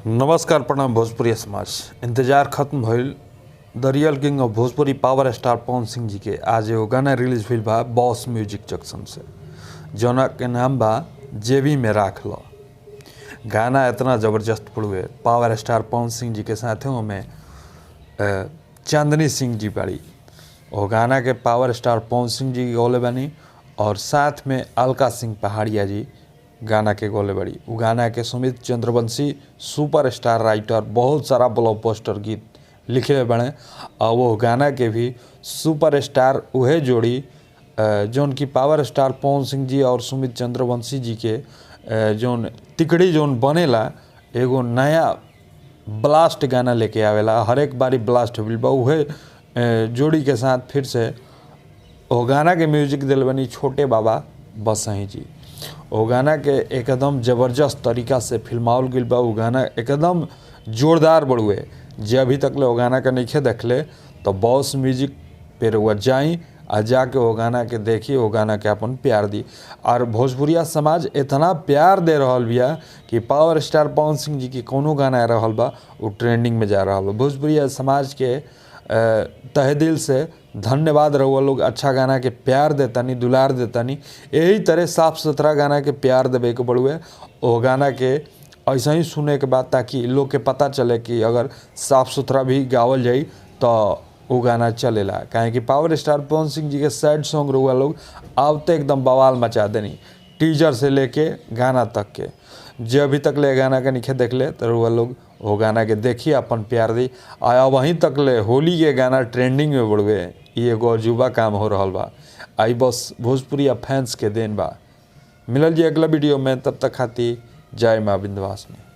नमस्कार, प्रणाम भोजपुरी समाज। इंतजार खत्म भइल। The real king of Bhojpuri power star Pawan Singh ji के आज एगो गाना रिलीज भइल बा बॉस म्यूजिक जंक्शन से, जौना के नाम बा जेबी में राख ल। गाना इतना जबरदस्त पड़ुए। पावर स्टार पवन सिंह जी के साथे में चांदनी सिंह जी बाड़ी। ओ गाना के पावर स्टार पवन सिंह जी गौले बानी और साथ में अलका सिंह पहाड़िया जी गाना के गौले बाड़ी। उ गाना के Sumit Chandravanshi super star writer बहुत सारा ब्लॉकबस्टर गीत लिखले बने और वो गाना के भी सुपर स्टार उहे जोड़ी जौन की पावर स्टार पवन सिंह जी और सुमित चंद्रवंशी जी के जौन तिकड़ी जौन बनेला एगो नया ब्लास्ट गाना लेके आवेला। हर एक बारी ब्लास्ट होइल बा। उहे जोड़ी के साथ फिर से ओ गाना के म्यूजिक दिल बनी छोटे बाबा बसही जी। ओ गाना के एकदम ज़बरदस्त तरीका से फिल्मावल गइल बा। उ गाना एकदम जोरदार बड़ुए। जे अभी तक ले ओ गाना के नइखे देखले तो बॉस म्यूजिक पे रउआ जाई आ जाके ओ गाना के देखी, ओ गाना के अपन प्यार दी। और भोजपुरिया समाज इतना प्यार दे रहल बिया कि पावर स्टार पवन सिंह जी के कोनो गाना आ रहल बा उ ट्रेंडिंग में जा रहल बा। भोजपुरिया समाज के तहे दिल से धन्यवाद। रउआ लोग अच्छा गाना के प्यार देतानी, दुलार देतानी। यही तरह साफ सुथरा गाना के प्यार देवे के बड़ुए। ओ गाना के ऐसे ही सुने के बाद ताकि लोग के पता चले कि अगर साफ सुथरा भी गावल जाई तो वो गाना चलेला। काहे कि पावर स्टार पवन सिंह जी के सैड सॉन्ग रउआ लोग आवते एकदम बवाल मचा देनी, टीजर से लेके गाना तक के। जे अभी तक ले गाना के नइखे देखले तो रउआ लोग वो गाना के देखी, अपन प्यार दी। आ वहीं तक ले होली के गाना ट्रेंडिंग में बढ़ुए, ई एगो अजूबा काम हो रहल बा। आई बस भोजपुरिया फैंस के देन बा। मिलल जी अगला वीडियो में, तब तक खाती जय माँ विंध्यवासिनी।